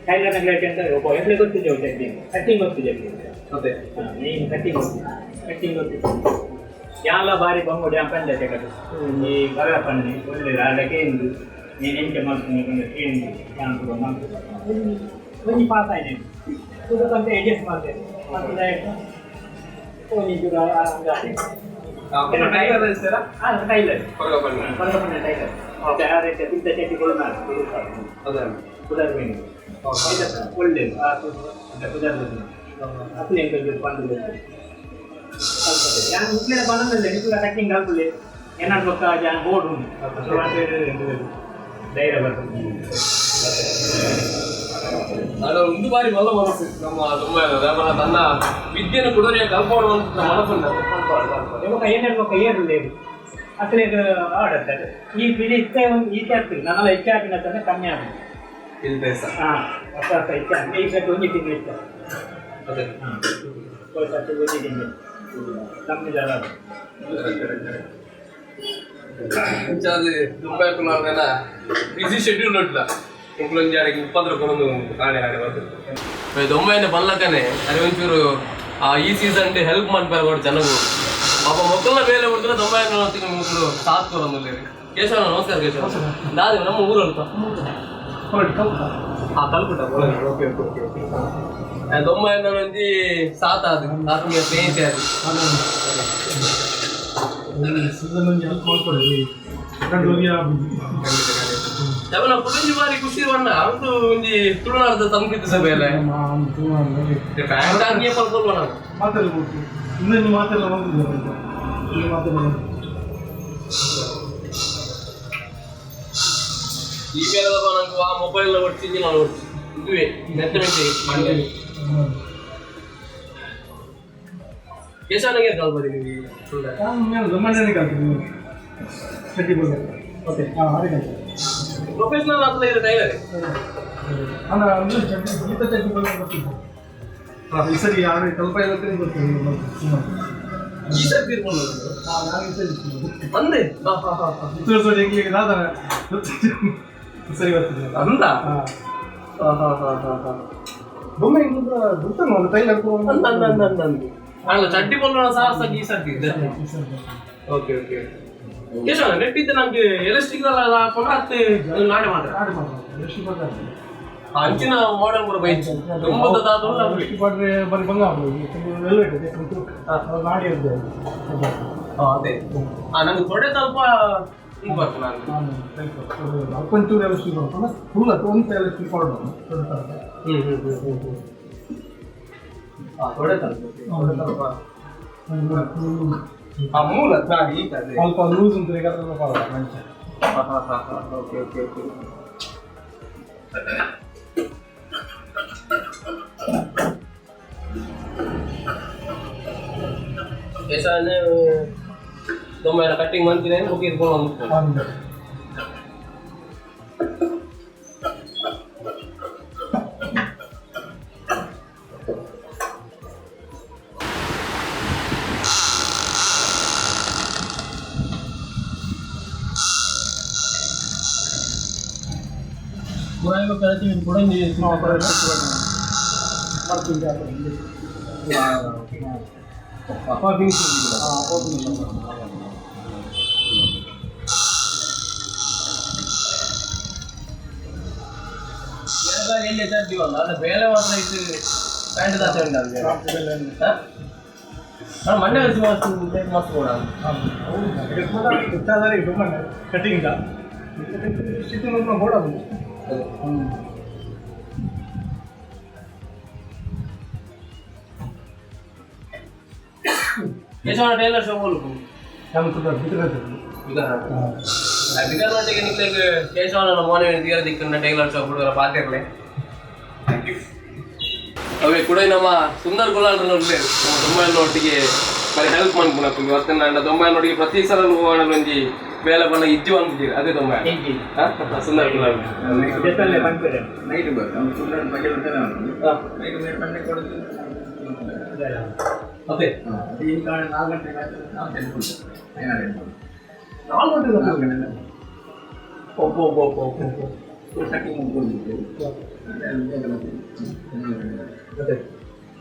ಟೈಲರ್ ನೆಗ್ಲೆಕ್ಟ್ ಅಂತ ಎಂಕ್ಲೆ ಗೊತ್ತಿದ್ದೆವು ಚಡ್ಡಿ ಕಟ್ಟಿಂಗ್ ಗೊತ್ತಿದೆ ಅದೇ ಮೇನ್ ಕಟ್ಟಿಂಗ್ ಗೊತ್ತಿದೆ ಕಟ್ಟಿಂಗ್ ಗೊತ್ತಿತ್ತು ಯಾಲ ಬಾರಿ ಬಂಗೋಡಿ ಆ ಪಂಡ ಕಟ್ಟು ಈ ಬರ ಪನ್ನೆ ಒಳ್ಳೆ ಆಡಕ್ಕೆ ಇಂದು ನೀನು ಎಂಚೆ ಮಲ್ಪುನಿ ಪಂಡ ಕೇಂದು ಯಾನ್ ಮಲ್ಪು ಒಂಜಿ ಪಾಸ್ ಆಯ್ತು ತುದಕಂತ ಅಡ್ಜಸ್ಟ್ ಮಾಡ್ತೇನೆ ಮತ್ತೆ ಒಂಜಿ ಚೂರು ಟೈಲರ್ ಸರ ಆ ಟೈಲರ್ ಹೊರಗೆ ಬನ್ನಿ ಪಂಡ ಟೈಲರ್ ಯಾರೈತೆ ಬಿದ್ದ ಚಟ್ಟಿ ಕೊಡೋಣ ಅದೇ ಪುದರ್ ಮೀನು ಒಳ್ಳೇದು ಆ ಪುದರ್ ಮೀನು ಅಪ್ಲೆ ಪಂಡು ಯಾನ್ ಮುಕ್ಲಿನ ಪನಂದಲ್ಲ ನಿಕುಲ ಕಟ್ಟಿಂಗ್ ಆಲ್ಪುಲೆ ಏನಾದ್ರು ಬೊಕ್ಕ ಜಾನ್ ಬೋರ್ಡ್ ಉಂಡು ಧೈರ್ಯ ಬರ್ತದೆ ಅದು ಒಂದು ಬಾರಿ ಮಲ್ಲ ಮನಸ್ಸು ನಮ್ಮ ತುಂಬ ನಮ್ಮ ತನ್ನ ವಿದ್ಯೆಯನ್ನು ಕೊಡೋರಿಗೆ ಕಲ್ಪಡುವಂತ ಮನಸ್ಸುಂಟು ಬೊಕ್ಕ ಏನಾದ್ರು ಬೊಕ್ಕ ಏರುಲ್ಲ ಅಕ್ಲೆಗ್ ಆಡತ್ತಾರೆ ಈ ಬಿಳಿ ಇತ್ತೆ ಒಂದು ಈಚೆ ಆಗ್ತದೆ ನನ್ನೆಲ್ಲ ಹೆಚ್ಚಾಗಿನ ತಂದ್ರೆ ಕಮ್ಮಿ ಆಗ್ತದೆ ಇಲ್ದೆ ಸರ್ ಹಾಂ ಹೊಸ ಹೊಸ ಹೆಚ್ಚು ಆಗ್ತದೆ ಈ ಸತಿ ಒಂಜಿ ತಿಂಗಳು ಇತ್ತ ಅದೇ ಹಾಂ ಸತಿ ಒಂಜಿ ತಿಂಗಳು ಕಮ್ಮಿ ದರ ಅಂಚಾದ ದುಂಬೈ ಕುಲಾರ್ದನ ಬಿಸಿ ಶೆಡ್ಯೂಲ್ ಉಂಟ್ಲ ಇಂಕ್ಲೊಂಜಿ ಅರೆಗೆ ಉಪದ್ರ ಕೊರೊಂದು ಕಾಣೆ ಆಡೆ ಬರ್ತದೆ ದೊಂಬೈನ ಬಲ್ಲಕನೆ ಅರೆ ಒಂಚೂರು ಆ ಈ ಸೀಸನ್ ಹೆಲ್ಪ್ ಮಾಡ್ಬೇಕು ಕೊಡು ಜನಗಳು ಪಾಪ ಮಕ್ಕಳ ಬೇಲೆ ಕೊಡ್ತಾರೆ ದೊಂಬೈನ ಮಕ್ಕಳು ಸಾಥ್ ಕೊರೊಂದು ಕೇಶವ ನಮಸ್ಕಾರ ಕೇಶವ ದಾದ ನಮ್ಮ ಊರಲ್ತ ಆ ಕಲ್ಕುಟ ಓಕೆ ಓಕೆ ಓಕೆ ಓಕೆ ದೊಂಬೈನ ಒಂಜಿ ಸಾತ್ ಅದು ಆತ್ಮೀಯ ಸ್ನೇಹಿತೆ ಅದು ಯಾವನ ಕುಡಿಂಜಿ ಬಾರಿ ಖುಷಿ ಬಣ್ಣ ಒಂದು ಒಂಜಿ ತುಳುನಾಡದ ಸಂಸ್ಕೃತಿ ಸಭೆಯಲ್ಲ ಪ್ಯಾಂಟ್ ಹಾಕಿ ಪಲ್ಕೊಲ್ವ ನಾನು ಈ ಬೇರೆ ನಂಗೆ ಆ ಮೊಬೈಲ್ ಒಡ್ಸಿ ನಾನು ಒಡ್ಸಿ ಇದುವೇ ಮೆತ್ತ ಮೆತ್ತ ಮಂಡೆ ಕೇಶವನಿಗೆ ಕಲ್ಪದಿ ನೀವು ಸುಳ್ಳ ದೊಮ್ಮಣ್ಣನೇ ಕಲ್ತಿದ್ದು ಚಡ್ಡಿ ಬೋಲ್ ಓಕೆ ಹಾಂ ಅದೇ ಕಲ್ತು ಪ್ರೊಫೆಷನಲ್ ಅಂತ ಇದೆ ಟೈಲರ್ ಅಂದ್ರೆ ಅಂದ್ರೆ ಚಡ್ಡಿ ಗೀತ ಚಡ್ಡಿ ಬೋಲ್ ಗೊತ್ತಿತ್ತು. ಈ ಸರಿ ಯಾರು ಸ್ವಲ್ಪ ಐವತ್ತನೇ ಗೊತ್ತಿಲ್ಲ. ಈ ಸರಿ ತೀರ್ಕೊಂಡು ಹಾಂ ನಾನು ಈ ಸರಿ ಅಂದೆ ಸರಿ ಹೆಂಗೆ ದಾದನ ಸರಿ ಬರ್ತಿದೆ. ಅಂದ ಹಾಂ ಹಾ ಹಾ ಹಾ ಹಾ ಹಾ ಬೊಮ್ಮೆ ಹಿಂಗೆ ಗೊತ್ತಲ್ಲ ಒಂದು ಟೈಲರ್. ಅಂದ ಅಂದ ಅಂದ ಅಂದ ಅಂದ ಅಲ್ಲ ಚಡ್ಡಿ ಬೋಲ್ ಸಾಹಸ ಈ ಸರ್ತಿ ಇದೆ. ಓಕೆ ಓಕೆ ಕೇಶವ ನೆಟ್ಟಿದ್ದ ನಮ್ಗೆ ಎಲಾಸ್ಟಿಕ್ ಎಲ್ಲ ಕೊಂಡಾಗ್ತೆ ಅದು ನಾಳೆ ಮಾತ್ರ. ಆಡಿ ಮಾಡ್ತಾರೆ ಎಷ್ಟು ಬರ್ತಾರೆ. ಅಂಚಿನ ಮಾಡೆಲ್ ಕೂಡ ಬೈಚ್ ತುಂಬದ ದಾದಲ್ಲ. ಎಷ್ಟು ಬಾಡ್ರೆ ಬರೀ ಬಂಗಾರ ವೆಲ್ವೆಟ್ ಇದೆ ಅದು ನಾಡಿ ಇರ್ತದೆ. ಅದೇ ಆ ನಂಗೆ ತೊಡೆ ತಲ್ಪ ಇದು ಬರ್ತದೆ ನಾನು. ಅಲ್ಪಂಚೂರು ಎಲ್ಲ ಸಿಗೋಣ ಫುಲ್ ಅದು ಒಂದು ಎಲ್ಲ ಸಿಕ್ಕೊಳ್ಳೋಣ ದೊಡ್ಡ ಥರ. ಹ್ಮ್ ಹ್ಮ್ ಹ್ಮ್ ಹ್ಮ್ ಹ್ಮ್ ಆ ತೊಡೆ ತಲ್ಪ ತೊಡೆ ತಲ್ಪ ಆ ಮೂಲ ನಾನು ಈಗ ಅದೇ ಸ್ವಲ್ಪ ಲೂಸ್ ಅಂತ ಈಗ ಅದನ್ನ ಪಾಡ ಮಂಚ. ಹಾ ಹಾ ಹಾ ಹಾ ಓಕೆ ಓಕೆ ಓಕೆ ಎಸಾನೆ ದೊಮ್ಮೆಲ್ಲ ಕಟ್ಟಿಂಗ್ ಮಂತಿನೇ ಓಕೆ ಇದ್ಕೊಂಡು ಒಂದು ಒಂದು ಎಲ್ಲಿ ತರ್ತೀವಲ್ಲ ಅಲ್ಲ ಬೇಳೆ ಮಾತ್ರ ಇತ್ತು ಪ್ಯಾಂಟ್ ದಾಸ ಉಂಟು ಮಂಡೆ ಮಸ್ತ್ ಮಸ್ತ್ ಕೂಡ. ಹೆಚ್ಚಾದರೆ ಸುಮ್ಮನೆ ಕಟಿಂಗ್ ಬೋಡೋದು. ಯಶೋಣ ಟೈಲರ್ ಶಾಪ್ ಒಲ್ಪು? ನಮ್ಮ ಬಿಟ್ಟರೆ. ಬಿಗರ್ನಾಟಿಗೆ ನಿಕ್ಲೆಗ್ ಕೇಶವನ ಮೋನೆ ತೀರ ದಿಕ್ಕನ್ನ ಟೈಲರ್ ಶಾಪ್ ಹುಡುಗರ ಪಾತಿರ್ಲೆ. ಅವೇ ಕೂಡ ನಮ್ಮ ಸುಂದರ್ ಗುಲಾಲ್ರನ್ನ ಉಲ್ಲೇರು ನಮ್ಮ ದೊಮ್ಮಾಯನೊಟ್ಟಿಗೆ ಬರೀ ಹೆಲ್ಪ್ ಮನ್ಪುನಕ್ಕುಂದು ವರ್ತನ ದೊಮ್ಮಾಯನೊಟ್ಟಿಗೆ ಪ್ರತಿ ಸಲ ಹೋಗೋಣ ಒಂಜಿ ಬೇಲೆ ಬಣ್ಣ ಇಜ್ಜು ಅನ್ಬಿದ್ದೀರಿ ಅದೇ ದೊಮ್ಮಾಯ ಸುಂದರ್ ಗುಲಾಲ್. ಜೊತೆಲ್ಲೇ ಪನ್ಪೆರೆ. ನೈಟ್ ಬರ್ತದೆ ಅವ್ನು ಸುಮ್ಮನೆ ಬಗ್ಗೆ ಇರ್ತಾನೆ ಅವನು. ನೈಟ್ ಮೇಲೆ ಪಂಡೆ ಕೊಡೋದು. ಅದೇ ಈ ಕಾರಣ 4 ಗಂಟೆಗೆ ಆಯ್ತು, ನಾವು ತೆಗೆದುಕೊಂಡು ಏನಾರು ಇರ್ಬೋದು. 4 ಗಂಟೆ. 4 ಗಂಟೆ. ಒಬ್ಬ ಒಬ್ಬ ಒಬ್ಬ ಒಬ್ಬ ಕಟ್ಟಿಂಗ್ ಮುಗ್ಕೊಂಡಿದ್ದೇವೆ. 4 ಗಂಟೆ. ಅದೇ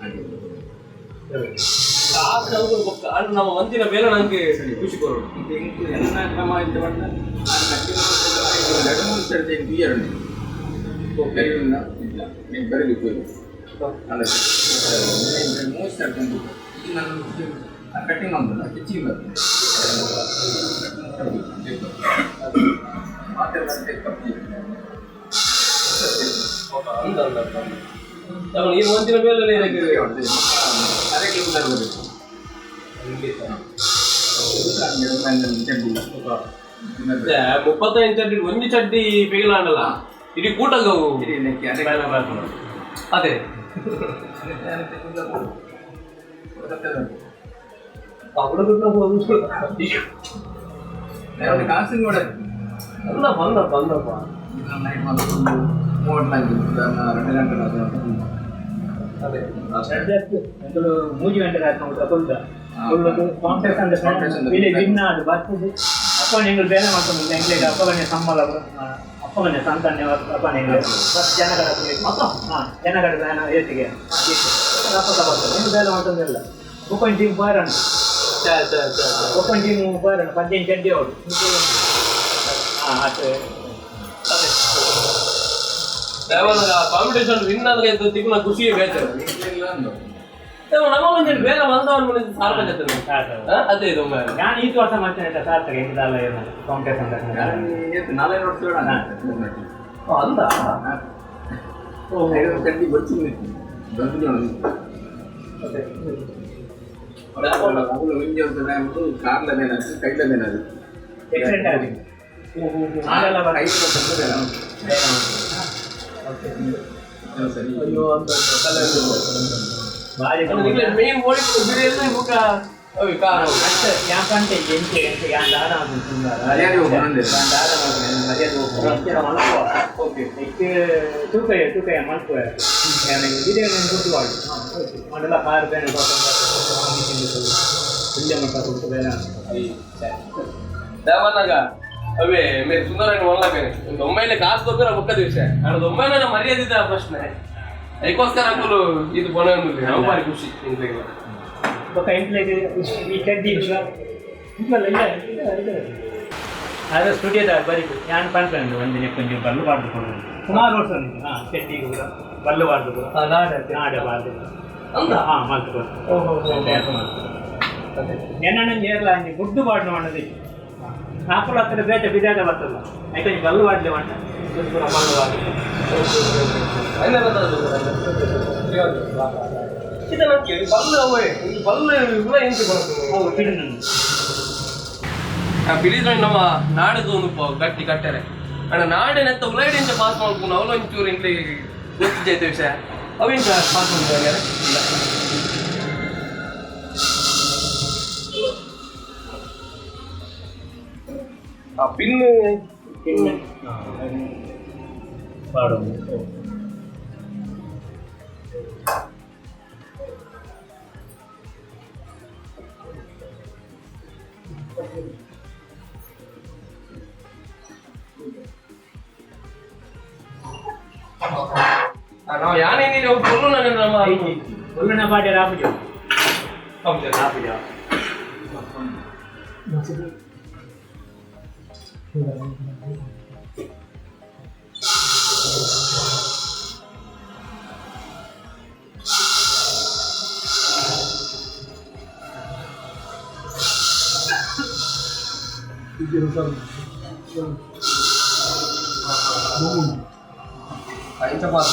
ಹಾಗೆ. ಆ ಬೊಕ್ಕ ಅಂದ್ರೆ ನಮ್ಮ ಒಂದಿನ ಬೇಲೆ ನಂಗೆ ಖುಷಿ ಕೊಡೋದು. ಮತ್ತೆ ಇಂಕು ಎಲ್ಲ ಕ್ರಮ ಇತ್ತು ಬಂದ ನಾನು ಕಟ್ಟಿಂಗ್ ಎರಡು ಮೂರು ಸರ್ತಿ ಇಂಕು ಎರಡು ಬೆರೆಯುವುದಿಲ್ಲ ಇಲ್ಲ ನೀವು ಬರೀಲಿಕ್ಕೆ ಹೋಗಿ ಅಲ್ಲ ಮೂರು ಸರ್ತಿ ಉಂಟು. ಈಗ ನಾನು ಕಟ್ಟಿಂಗ್ ಉಂಟಲ್ಲ ಹೆಚ್ಚಿಗೆ ಬರ್ತದೆ ಮಾತ್ರ ಬರ್ತದೆ ಕಪ್ಪಿ. ಅಂದ ಅಂದ ಅಂದ ತಗೊಂಡು ಈ ಒಂದಿನ ಬೇಲೆ ಇದಕ್ಕೆ ಅರೆ ಕಿಲೋಮೀಟರ್ ಬರಬೇಕು. 35 ಚಡ್ಡಿ ಒಂಜಿ ಚಡ್ಡಿ ಪಿಗಿಲಾಂಡಲ್ಲ ಇಡೀ ಕೂಟಗವು. ಅದೇ ಕಾಸು ಅಲ್ಲಪ್ಪ ಅಂದಪ್ಪ ಅಂದಪ್ಪ. 34 2 ಗಂಟೆ. ಅದೇ ಎಂತಲೂ ಮೂಜಿ ಗಂಟೆಗೆ ಹಾಕೊಂಡು ಕೊಲ್ದ ಕೊಲ್ಲದು ಕಾಂಪ್ಲೆಕ್ಸ್ ಅಂದ್ರೆ ಕಾಂಪ್ಲೆಕ್ಸ್ ಅಂದ್ರೆ ಇಲ್ಲಿ ವಿನ್ ಅದು ಬರ್ತದೆ ಅಪ್ಪ ಎಂಗಳು ಬೇಲೆ ಮಾಡ್ಕೊಂಡು ಎಂಗ್ಲಿಗೆ ಅಪ್ಪಗನೆ ಸಂಬಳ ಅಪ್ಪಗನೆ ಸಂತಾನೆ ಅಪ್ಪನ ಎಂಗ್ಲೆ ಬಸ್ ಜನಗಡ ಹಾಂ ಜನಗಡ ಬೇನ ಏತಿಗೆ ಅಪ್ಪ ತಗೊಳ್ತಾರೆ ನೀವು ಬೇಲೆ ಮಾಡ್ಕೊಂಡಿಲ್ಲ ಒಪ್ಪನ್ ಟೀಮ್ ಬಾರಣ. ಚಾ ಚಾ ಚಾ ಚಾ. ಒಪ್ಪನ್ ಟೀಮ್ ಬಾರಣ 15 ಚಡ್ಡಿ ಅವರು ಹಾಂ ಆತು. ಅದೇ ಯಾವಾಗ ಕಾಂಪಿಟೇಷನ್ ವಿನ್ ಆದ್ರೆ ಇದು ತಿಕ್ನ ಖುಷಿಯೇ ಬೇರೆ. ನಮ್ಮ ಒಂದಿನ ಬೇರೆ ಮಂದವನ್ ಮನೆ ಸಾರ್ಕ ಜೊತೆ. ಅದೇ ಇದು ಒಮ್ಮೆ. ನಾನು ಈ ವರ್ಷ ಮಾಡ್ತೇನೆ ಸಾರ್ಥಕ ಎಂತಾಲ ಏನು ಕಾಂಪ್ಲೆಕ್ಸ್ ಅಂದ್ರೆ ನಾಲ್ಕು ವರ್ಷ ಓ, ಅಂದ ಚಡ್ಡಿ ಬರ್ತೀನಿ ಬಂದು ಕಾರ್ಲ ಮೇಲೆ ಕೈಲ ಮೇಲೆ ಎಕ್ಸಲೆಂಟ್ ಆಗಿದೆ ನಾಳೆಲ್ಲ ಐದು ವರ್ಷ. ಸರಿ ಅಯ್ಯೋ ಅಂತ ಮೇನ್ ಓಡಿ ಬಿರಿಯಾನಿ ಮುಖ ಅವಿ ಕಾರು ಯಾಕಂತೆ ಎಂಚೆ ಎಂಚೆ ಯಾನ್ ದಾದ ಮರ್ಯಾದೆ ಹೋಗ್ಬಂದೆ. ದಾದ ಮರ್ಯಾದೆ ಹೋಗ್ಬೋದು ಓಕೆ ಇಕ್ ತೂಕಯ ತೂಕಯ ಮಲ್ಪುವ ಇದೇ ಗುಡ್ಡು ವಾಡು ಮಂಡಲ ಕಾರ್ ಬೇನೆ ಇಲ್ಲೇ ಮಟ್ಟ ಕೊಟ್ಟು ಬೇನೆ ದೇವನಾಗ ಅವೇ ಮೇರೆ ಸುಂದರ ಒಳ್ಳೆ ಬೇರೆ ಒಂದು ಒಮ್ಮೆಲೆ ಕಾಸು ತೊಗೊರ ಬೊಕ್ಕದ ವಿಷಯ ಅದು ಒಮ್ಮೆಲೆ ಮರ್ಯಾದೆ ಪ್ರಶ್ನೆ ಅದಕ್ಕೋಸ್ಕರ ಅಂಕಲು ಇದು ಬೊಣ ನಾವು ಭಾರಿ ಖುಷಿ ಇಂದ್ಲಿಗೆ ಬೊಕ್ಕ ಇಂಟ್ಲೆಗ್ ಈ ಚಡ್ಡಿ ಇಲ್ಲ ಇಲ್ಲ ಇಲ್ಲ ಇಲ್ಲ ಇಲ್ಲ ಅದು ಸ್ಟುಡಿಯೋದ ಬರೀ ಯಾನ್ ಪನ್ಪೆಂಡು ಒಂದಿನ ಕೊಂಚ ಬಲ್ಲು ಬಾರ್ದು ಕೊಡು ಸುಮಾರು ವರ್ಷ ಉಂಟು ಹಾಂ ಚಡ್ಡಿ ಕೂಡ ಬಲ್ಲು ಬಾರ್ದು ಕೂಡ ನಾಡ ಬಾರ್ದು ಅಂದ ಹಾಂ ಮಲ್ತು ಕೊಡು ಎನ್ನ ಏರ್ಲ ಅಂಜಿ ಗುಡ್ಡು ಬಾಡ್ನು ಅನ್ನೋದು ನಾಪುಲ ಹತ್ರ ಬೇಟೆ ಬಿಜಾದ ಬರ್ತಲ್ಲ ಐಕೊಂಜಿ ಬಲ್ಲು ಬಾಡ್ಲೆ వంట ಬಲ್ಲು ಬಾಡ್ಲು ಇದನ್ನ ಬಲ್ಲು ಅವೇ ಈ ಬಲ್ಲು ಕೂಡ ಎಂತ ಅವು ಪಿಡಿನ ಬಿಳಿದ್ರೆ ನಮ್ಮ ನಾಡದು ಒಂದು ಗಟ್ಟಿ ಕಟ್ಟರೆ ಅಣ್ಣ ನಾಡಿನೆತ್ತ ಉಲೈಡಿಂಚ ಪಾಸ್ ಮಾಡ್ಕೊಂಡು ಅವಳು ಒಂಚೂರು ಇಂಟ್ಲಿ ಗೊತ್ತಿದ್ದೈತೆ ವಿಷಯ ಅವಿಂಚ ಪಾಸ್ ಮಾಡ್ತಾರೆ ಇಲ್ಲ ಆ ಪಿನ್ ಪಿನ್ ಬಾಡೋದು ನಾವು ಯಾನೇನಿಲ್ಲ ಅವ್ರು ನಾನು ನಮ್ಮ ಒಲ್ಲುನ ಬಾಡ್ಯ ರಾಪುಜ ಹೌದು ರಾಪುಜ ಇಂಚ ಪಾಸ್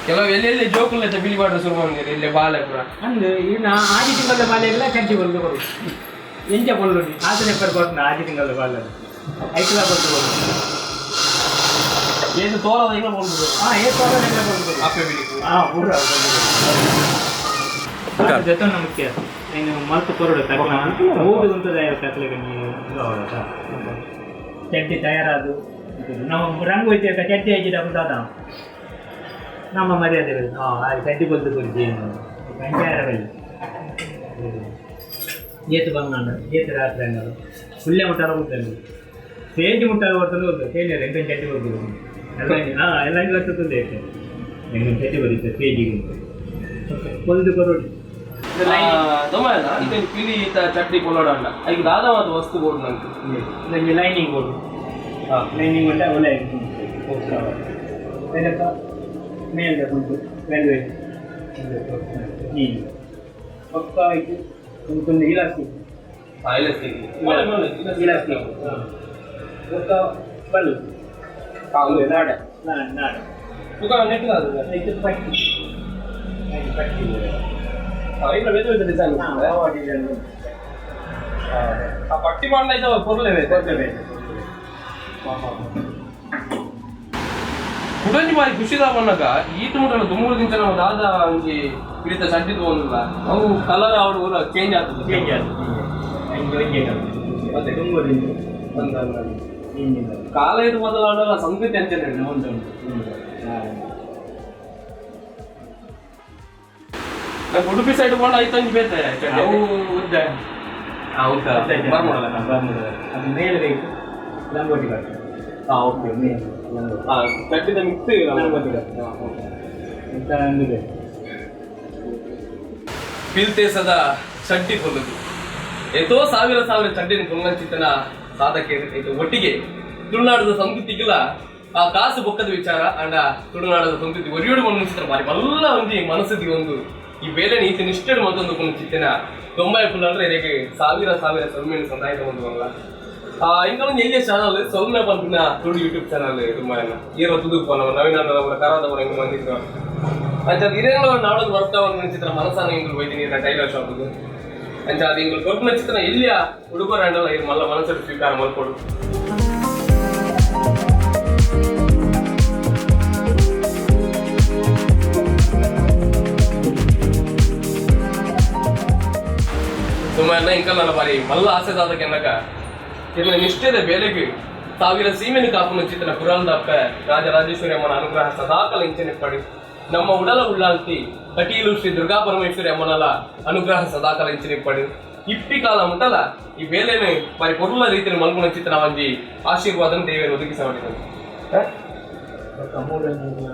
ಕೆಲವು ಎಲ್ಲೆಲ್ಲಿ ಜೋಕುಲ್ಲ ಬಿಳಿ ಬಾಡ ಶುರು ಮಾಡಿದ್ರು ಇಲ್ಲಿ ಬಾಳೆ ಪೂರ ಅಂದು ಇನ್ನು ಆಜಿ ತಿಂಗಳ ಬಾಲೆಲ್ಲ ಚಡ್ಡಿ ಬಲ್ದು ಕೊಡು ಎಂಚ ಬೊಲ್ಲುನಿ ಆತನೆ ಪರ್ ಕೊಟ್ಟು ಆಜಿ ತಿಂಗಳ ಬಾಲೆ ಐಕ್ಲ ಕೊಟ್ಟು ಕೊಡು ಏನು ತೋರದ ಇಲ್ಲ ಬಂದು ಹಾಂ ಏ ತೋರನೆಲ್ಲ ಕೊಡು ಕೊಡು ಅಪ್ಪೆ ಬಿಳಿ ಹಾಂ ಪೂರ ಜೊತೆ ಮುಖ್ಯ ನೀನು ಮಲ್ತು ಕೊರಡು ತಕ್ಕ ಹೋಗುದು ಕತ್ಲೆಗೆ ನೀವು ಚಡ್ಡಿ ತಯಾರಾದು ನಾವು ರಂಗು ಹೋಯ್ತು ಚಡ್ಡಿ ಹಾಕಿದ ದಾದ ನಮ್ಮ ಮರ್ಯಾದೆ ಹಾಂ ಅದು ಚಡ್ಡಿ ಬಲ್ದು ಕೊಡ್ತೀವಿ ಪಂಚಾಯರ ಬಲ್ಲಿ ಏತು ಬಂಗಾಂಡ ಏತು ರಾತ್ರಿ ಅಂಗಡು ಹುಲ್ಲೆ ಮುಟ್ಟಾರ ಹೋಗ್ತದೆ ಸೇಜು ಮುಟ್ಟಾರ ಹೋಗ್ತದೆ ಹೋಗ್ತದೆ ಸೇಜ್ ಎಂಟು ಚಡ್ಡಿ ಬರ್ತದೆ ಎಲ್ಲ ಹಾಂ ಎಲ್ಲ ಬರ್ತದೆ ಎಂಟು ಚಡ್ಡಿ ಬರುತ್ತೆ ಸೇಜಿಗೆ ಕೊಲ್ದು ಕೊರೋಡಿ ದೊಮ್ಮಲ್ಲ ಇದು ಪಿಲಿ ಚಟ್ನಿ ಕೊಲ್ಲೋಡ ಅಣ್ಣ ಈಗ ದಾದ ಮಾತು ವಸ್ತು ಬೋರ್ಡ್ ನಂಗೆ ಇದೊಂದು ಲೈನಿಂಗ್ ಬೋರ್ಡು ಲೈನಿಂಗ್ ಉಂಟ ಒಳ್ಳೆ ಮೇಲೆ ಉಂಟು ವೆಲ್ವೆಟ್ ನೀನು ಪಕ್ಕ ಇದು ಒಂದು ಇಲಾಸ್ಟಿಕ್ ಇಲಾಸ್ಟಿಕ್ ಬೊಕ್ಕ ಬಲ್ಲು ನಾಡ ನಾಡು ನಾಡು ನೆಟ್ ಇದು ಪಟ್ಟಿ ಇದು ಪಟ್ಟಿ ಇಲ್ಲ ಬೇರೆ ಬೇರೆ ಡಿಸೈನ್ ಹಾಂ ಡಿಸೈನ್ ಆ ಪಟ್ಟಿ ಮಾಡಲ ಇದು ಪೊರ್ಲೆ ಕೊಡ್ಲೇಬೇಕು ಕುಡಂಜಿ ಬಾರಿ ಖುಷಿದ ಬಣ್ಣಗ ಈತ ಮುಟ್ಟಲ್ಲ ದುಮ್ಮೂರು ದಿಂಚ ನಾವು ದಾದ ಒಂಜಿ ಪಿಡಿತ ಚಡ್ಡಿ ತಗೊಂಡಿಲ್ಲ ಅವು ಕಲರ್ ಅವ್ರು ಊರ ಚೇಂಜ್ ಆಗ್ತದೆ ಚೇಂಜ್ ಆಗ್ತದೆ ಹಂಗೆ ಒಂಜೆ ಅದೇ. ತುಂಬೂರಿಂದ ಒಂದು ಕಾಲ ಇದು ಬದಲಾಡಲ್ಲ ಸಂಸ್ಕೃತಿ ಅಂಚನೆ ಉಂಟು ಉಂಟು ನಂಗೆ ಉಡುಪಿ ಸೈಡ್ ಬೋಂಡ ಐತಂಜಿ ಬೇತೆ ಅವು ಉದ್ದ ಹೌದಾ ಬರ್ಮೋಡಲ್ಲ ಬರ್ಮೋಡಲ್ಲ ಅದು ಮೇಲೆ ಬೇಕು ಲಂಗೋಟಿ ಬರ್ತದೆ ಹಾ ಓಕೆ ಮೇಲೆ ಲಂಗೋಟಿ ಹಾ ಚಡ್ಡಿದ ಮಿಕ್ಸ್ ಲಂಗೋಟಿ ಬರ್ತದೆ ಎಂತ ಅಂದಿದೆ ಪಿಲ್ತೇಸದ ಚಡ್ಡಿ ಕೊಲ್ಲುದು ಏತೋ ಸಾವಿರ ಸಾವಿರ ಚಡ್ಡಿನ ಕೊಲ್ಲಂಚಿತನ ಸಾಧಕ ಇದು ಒಟ್ಟಿಗೆ ತುಳುನಾಡದ ಸಂಸ್ಕೃತಿಗಿಲ್ಲ ಆ ಕಾಸು ಬೊಕ್ಕದ ವಿಚಾರ ಅಂಡ ತುಳುನಾಡದ ಸಂಸ್ಕೃತಿ ಒರಿಯೋಡು ಮನುಷ್ಯರ ಬಾರಿ ಬಲ್ಲ ಒಂಜಿ ಮನಸ್ಸಿಗೆ ಒಂದು ಈ ಬೇಲೆ ನೀತಿ ನಿಷ್ಠೆಡು ಮತ್ತೊಂದು ಕುಣಿಚಿತ್ತನ ದೊಂಬಾಯ ಫುಲ್ ಅಂದ್ರೆ ಇದಕ್ಕೆ ಸಾವಿರ ಸಾವಿರ ಸೊಲ್ಮೆಯನ್ನು ಸಂದಾಯದ ಒಂದು ಅಲ್ಲ ಆ ಇಂಕೊಂದು ಎಲ್ಲಿಯ ಚಾನಲ್ ಸೌಮ್ಯ ಪಂಪಿನ ತುಳು ಯೂಟ್ಯೂಬ್ ಚಾನಲ್ ತುಂಬಾ ಈರ ತುದುಕು ನಮ್ಮ ನವೀನ ಅವರ ಕರಾದವರ ಹೆಂಗ್ ಬಂದಿದ್ರು. ಅಂಚ ಇರೇನೋ ನಾಡೋದು ಬರ್ತಾವ ಚಿತ್ರ ಮನಸಾನ ಇಂಗ್ಲು ಹೋಯ್ತೀನಿ ಟೈಲರ್ ಶಾಪ್ಗೆ. ಅಂಚ ಅದು ಇಂಗ್ಲು ಕೊರ್ಪುನ ಚಿತ್ರ ಎಲ್ಲಿಯ ಹುಡುಗರ ಅಣ್ಣಲ್ಲ ಇರ್ ಮಲ್ಲ ಮನಸ್ಸು ಸ್ವೀಕಾರ ಮಲ್ಕೊಡು. ಸುಮ್ಮನೆ ಇಂಕಲ್ ನನ್ನ ಬಾರಿ ಮಲ್ಲ ಆಸೆದಾದ ಕೆನ್ನಕ ಇರ್ನ ನಿಷ್ಠೆದ ಬೇಲೆಗೆ ಸಾವಿರ ಸೀಮೆನು ಕಾಪುನ ಚಿತ್ರನ ಪುರಾಣದಪ್ಪ ರಾಜರಾಜೇಶ್ವರಿ ಅಮ್ಮನ ಅನುಗ್ರಹ ಸದಾಕಾಲ ಇಂಚನೆ ಪಡಿ. ನಮ್ಮ ಉಡಲ ಉಳ್ಳಾಲ್ತಿ ಕಟೀಲು ಶ್ರೀ ದುರ್ಗಾ ಪರಮೇಶ್ವರಿ ಅಮ್ಮನಲ ಅನುಗ್ರಹ ಸದಾಕಾಲ ಇಂಚನೆ ಪಡಿ. ಇಪ್ಪಿ ಕಾಲ ಮುಟ್ಟಲ ಈ ಬೇಲೆನೆ ಬಾರಿ ಪೊರ್ಲ ರೀತಿಯಲ್ಲಿ ಮಲ್ಗುಣ ಚಿತ್ರನ ಒಂಜಿ ಆಶೀರ್ವಾದನ ದೇವಿಯನ್ನು ಒದಗಿಸ. ಬೊಕ್ಕ ಮೂಡೊಂಜಿ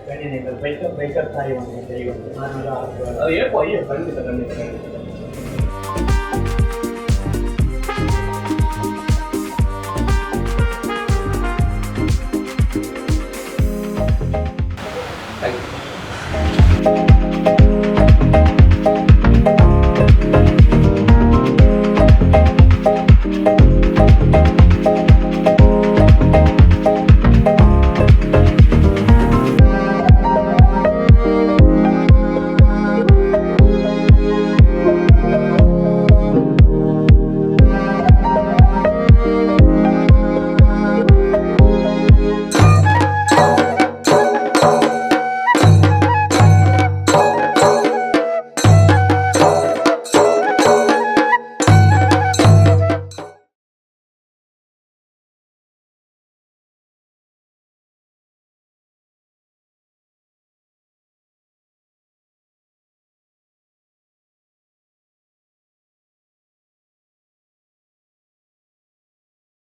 ಗಣ್ಯನಿಂದ ಬೈಕರ್ ಬೈಕರ್ ತಾಯಿ ಒಂದು ದೈವ. ಅದು ಏಪೋ? ಅಯ್ಯೋ, ಖಂಡಿತ ಖಂಡಿತ ಖಂಡಿತ.